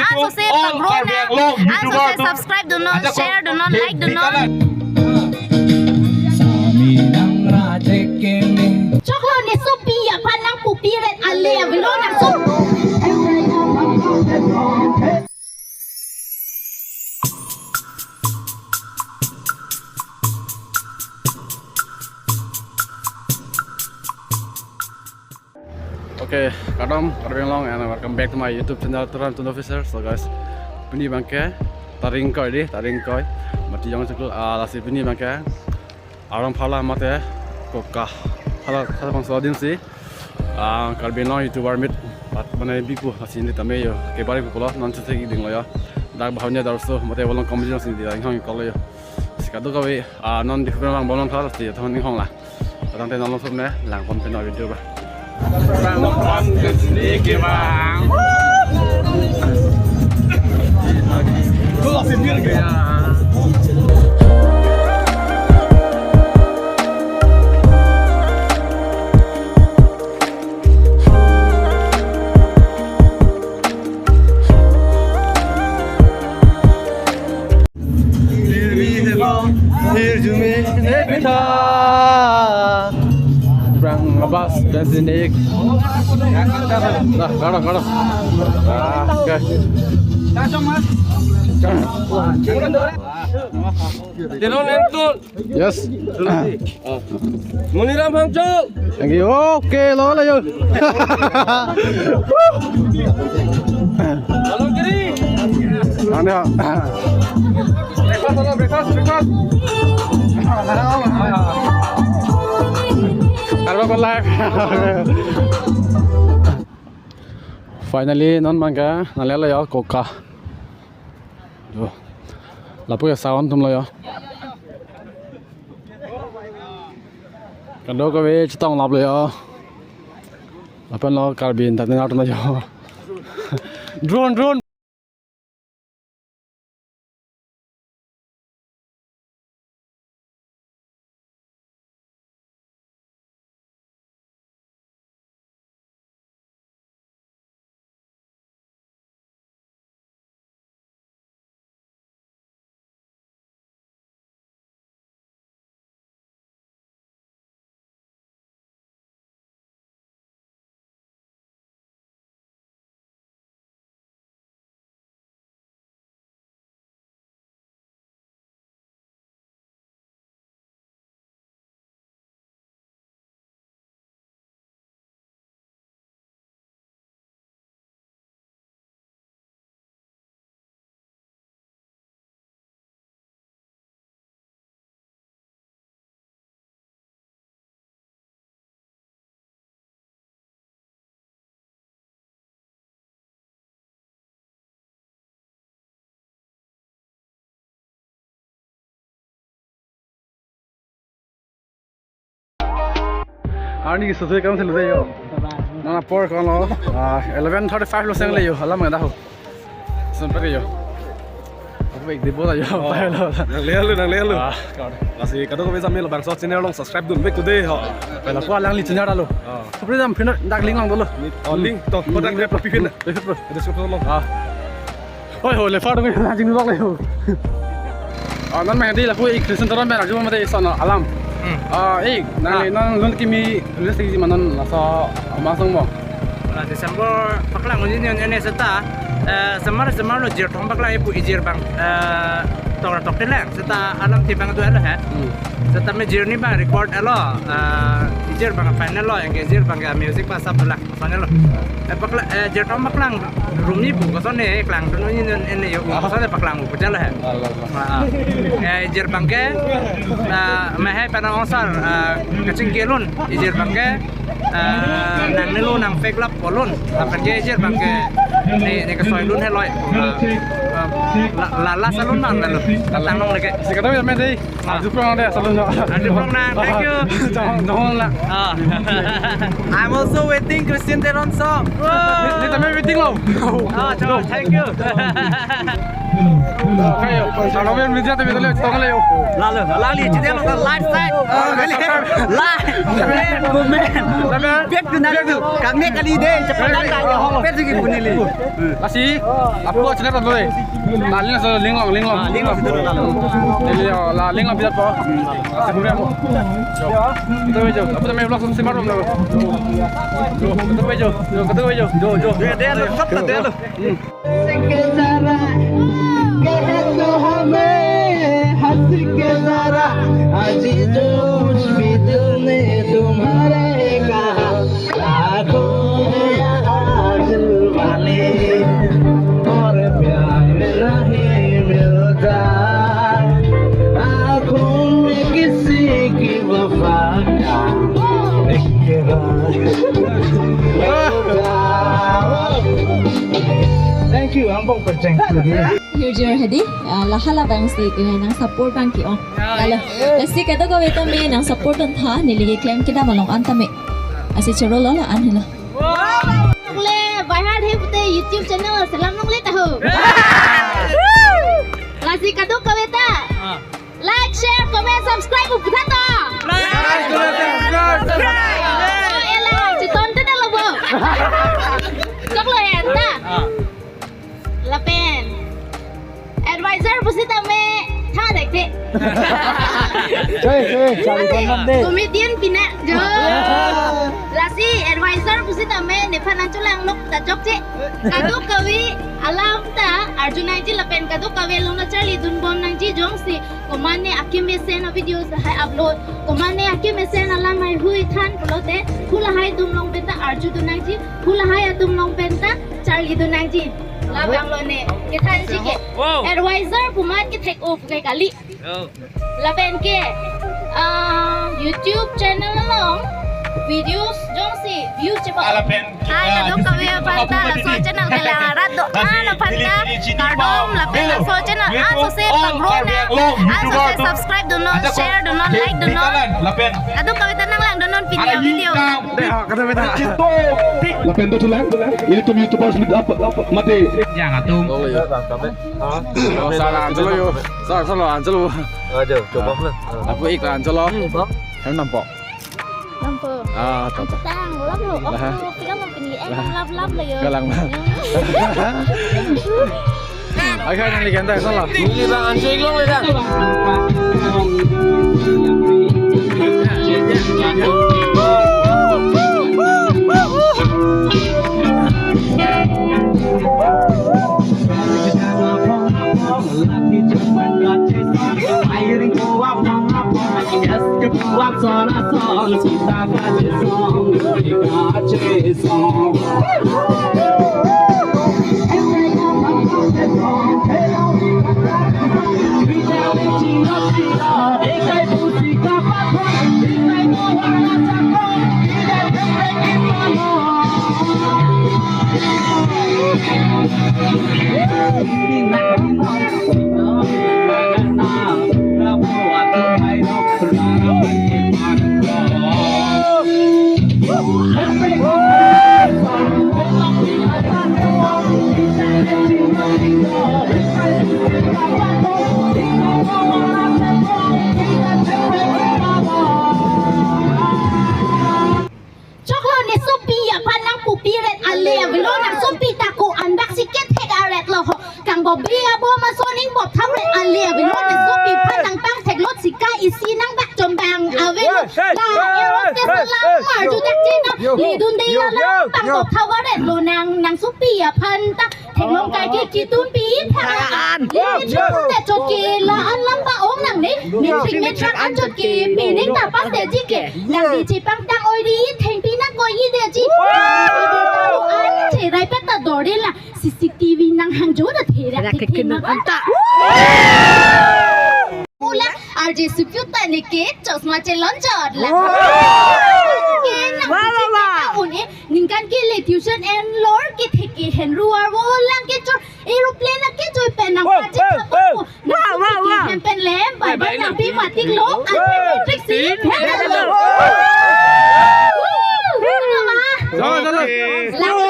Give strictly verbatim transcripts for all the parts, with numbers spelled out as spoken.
Sose pagro na. Ang sose subscribe do non, share do non, like do non. Choklo ne sopi aphan nangpupi ret ale avelo nangso. Okay, kardom, Karbi Anglong, and welcome back to my YouTube channel, Turan Tun Officer. So guys, pini abangke tarik ingkoi dei, tarik ingkoi. Mati jong chukul, ah, lasi pini abangke arong phala mate koka phala, phala bangso adim si, ah, Karbi Anglong YouTuber meet pat mane bipu lasi neli tame yo. Ke bari pulo non chete ki dinglo yo. Dak bahaunya darso mate bolong comedy si di lang hong kolo yo. Si kadokave, ah, non di pura lang bolong phala si thon ning hong la. Tangte non langsung ne langpon pen video ba. Langpon ke sini ke bang. Tuh, sindir ke. Ya. Prang abas dan sinik. Dah, karo, karo. Ah, guys. Tenon Entul. Yes. Muniram Hangcho. Thank you. Okay, lo la yo. Along kiri. Ano? Breakfast, breakfast, breakfast. Karbo ko live. Finally, non abangke nanglelo yo koka. Yo. Lapu ke sound tum lo yo. Kadokave chetong lap lo yo. Lapen lo Karbi Entertainer atum lo yo. Drone, drone. Arni ke sose kam selu yo. Nang apor kono, ah, eleven thirty-five lo seng le yo. Alam nggak tahu. Sempat yo. Aku baik debo ta yo. Oh. Nanglelo, nanglelo. Ah, kau. Lasi kadokave jam labangso channel along subscribe dun back today ho. Pela ko alangli channel alo. Oh. Seperti jam pin dak link lang dolo. Oh, link to. Kodak dia pin. Description lo. Ah. Oi, ho, le far dong, na jing bak le ho. Ah, non ma hadi lapu ik Kristen Teron pen arju mate isono alam. Hmm. Ah, ik, nang Ah. le, nang lun kimi release lagi ma non laso masong mo. Ah, December paklang unji ni ne seta, eh, semar semar lo Jirthom paklang ipu ijir abang, eh, tok tok telang seta alam ti abang tu alo he. Hmm. Seta me jirni abang record alo, eh, ijir abang final lo, yang ke ijir abang ke music pasap lah. Soalnya lo. Eh, pakla-, eh, Jirthom paklang room ni bu, kosong ni klang dun ni ni ni yo, Ah. kosong ni paklang bu, pecah lah. Allah, Allah. Ah, ah. Eh, ijir abangke, ah, mehai pen ongsar, ah, kachingki lun, ijir abangke, ah, nangnelo nang fake lap po lun, aphan ke ijir abangke, ni, ni kesoi lun heloi, ah, ah, la, la, la salun man lalu, tang long lagi. Sekarang ya, men, deh. Ah. Arju prong deh, salun jo. Arju prong nang, thank you. Jong, jong la. Ah. I'm also waiting Christian Teron song. Ni, ni tame waiting lo. Ah, jo, thank you. Kayo, kalau main media tapi boleh, tolong yo. Lalu, lali, jadi apa, like, share, oh, kali, like, comment. Back to, back to. Kami kali deh, cepat datang ya, hong, pet sigi punili. Lasi, aku channel apa boleh? Nah, link langsung, link long, link long. Ah, link langsung dulu, lalu. Jadi, ya, lah, link long bisa po. Lasi, kemudian apa? Kita aja, apa namanya, vlog semua belum? Kita aja, kita aja, jo, jo. Dia, dia, dia, dia, dia. Hmm. के जरा कह दो हमें हंस के जरा आज जो भी दिल ने तुम्हारे कहा आंखों में आंसू वाले और प्यार नहीं मिलता आंखों में किसी की वफा का इकरार Thank you, Ambong Percheng. Hirjir hadi, ah, lahala bang si, eh, nang support bang ki ong. Lalu, lasi kadokave tame nang support dun tha, neli keklem kedam along an tame. Lasi choro lo la an helo. Le, bahar he pute YouTube channel selam nong le tahu. Lasi kadokave ta. Like, share, comment, subscribe, uputha to. Like, comment, subscribe. Oh, ela, chiton te dalo bo. Choklo hen ta. Ah. Lapen. Advisor pusitame, tha dekte. Hey, hey, chari konan de. Comedian pina, jo. Lasi, advisor pusitame, nephan anchulang nok ta chokche. Kadokave alam ta, arju nangji lapen kadokave along ta charli dun bom nangji jongsi. Komane akemesen a-videos lahai upload. Komane akemesen alam haihui than pulote. Hu lahai atum along penta arju dun nangji. Hu lahai atum along penta charli dun nangji. Labang lo ne. Kethan si ke. Wow. Advisor pumat kethek o pukai kali. Oh. Lapen ke. Ah, YouTube channel along videos jongsi views chepa. Lapen. Hai, kadokave aphan ta laso channel kelang arat do-an aphan ta kardom lapen laso channel asose pagro na asose subscribe dunnon, share dunnon, like dunnon. Kadokave ta nang lang dunnon pini a-video. Lapen do tulang, YouTube, YouTubers meet up, mate. Yang atum. Oh, salah Angelo yo. Salah, salah Angelo. Aja, coba lah. Aku iklan Angelo. Hem nampo. Nampo. Ah, to, to. Tang, lap lo. Lah. Oh, tiga mau pini. Eh, lap, lap lo yo. Galang, lap. Ay, kaya nang ligyan tayo, sala. Ini bang, anjing lo, ya. Choklo ne sopi aphan nangpupi ret ale avelo nang sopi ta ko-an bak si kethek aret lo ho. Kangbo bi abo maso ning bop thang ret ale avelo ne sopi aphan nangpangthek lot sika isi nangbak chombang avelo. La eros te salam arju dak chinam lidun de yo, alam pang bop thang ret lo nang nang sopi aphan ta. Theklong kai ke kitum pi tha an. Limit shot te chot ke la an lam ba ong nang ne. Nim sing me thak an chot ke pi ning ta pas de ji ke. Nang di chipang tang oi di theng pi nang koi i de ji. Di ta lo an che rai pet ta dor de la. C C T V nang hang jo da the rak the the ma an ta. Pula R J Supyut ta ne ke chosma chelon chot la. Wow. Ke nang Wow, wow, wow. Ningkan ke le tuition en lor ke theke henru arvo lang ke chor aeroplane ke choi pen nang Wow, pachek wow, sapon wow. Ko. Nang Wow, wow, theke wow. Hem pen lem bai Bye, bai bye, nang pi nang matik lo. Wow. Ante matric si Wow. Hem lo. Wow. Wow. Wow. Salam, salam.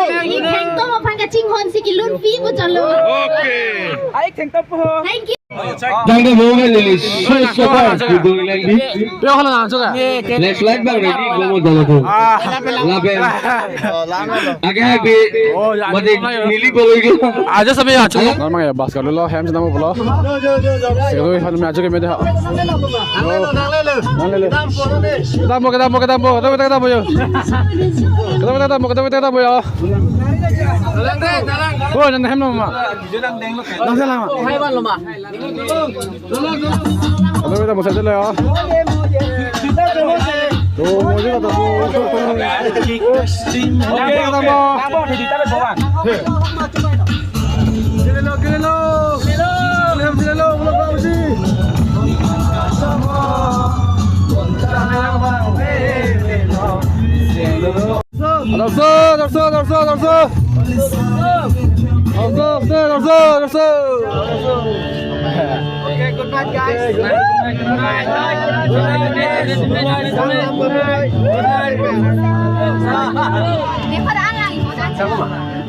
Lang ni kheng to ma phan ka ching hon si Kilun pi mo chalo. Okay. Ai, thank you po. Thank you. Tangte mo neli so so pa kudun lang di. Yo, hala na chuka. Next slide bang ready ko mo dalo ko. Lapen. Ake happy. Mati neli ko lagi. Aja sabi ya chuka. Namang ya bus kalau lo hem sedang pulo. Sekarang hem aja ke media. Nang lele. Kita mo, kita mo, kita mo, kita mo, kita mo yo. Kita mo, kita mo, kita mo, kita mo yo. Oh, nang hem lo ma. Nang salang ma. Hai ban lo ma. Hello, kita mo sa dele ya. Tuh, mo juga tuh. Oke, kita mo. Gilelo, gilelo. Gilelo, gilelo, gilelo, gilelo, gilelo. Dorso, dorso, dorso, dorso, dorso. Dorso, dorso, dorso, dorso. Okay, good night, guys. Good night. Good night. Good night. Good night. Good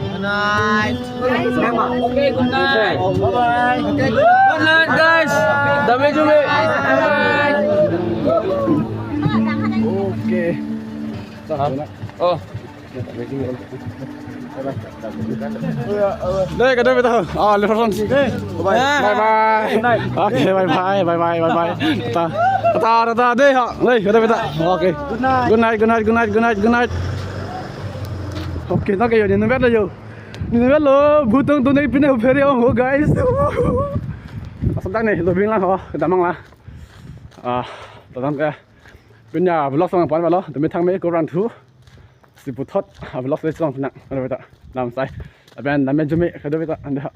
night. Good night. Okay, good night. Bye-bye. Okay, good night, guys. Dame jume. Bye-bye. Okay. Oh. Dei, kada beta. Ah, left front. Bye bye. Bye bye. Okay, bye bye, bye bye, bye bye. Ta, ta, ta, ta, dei ha. Dei, kada beta. Okay. Good night. Good night, good night, good night, good night, good night. Okay, ta ke yo, ni number lo yo. Ni number lo, butong tu ni pine uphere ho, guys. Asam tak ni, lo bing lang ho, damang la. Ah, tadam ke. Punya vlog song pan balo, demi thang me ko run through. Si puthot, ah, vlog le song nang, ano beta, nam sai. Aben nam me jumi, kado beta, anda.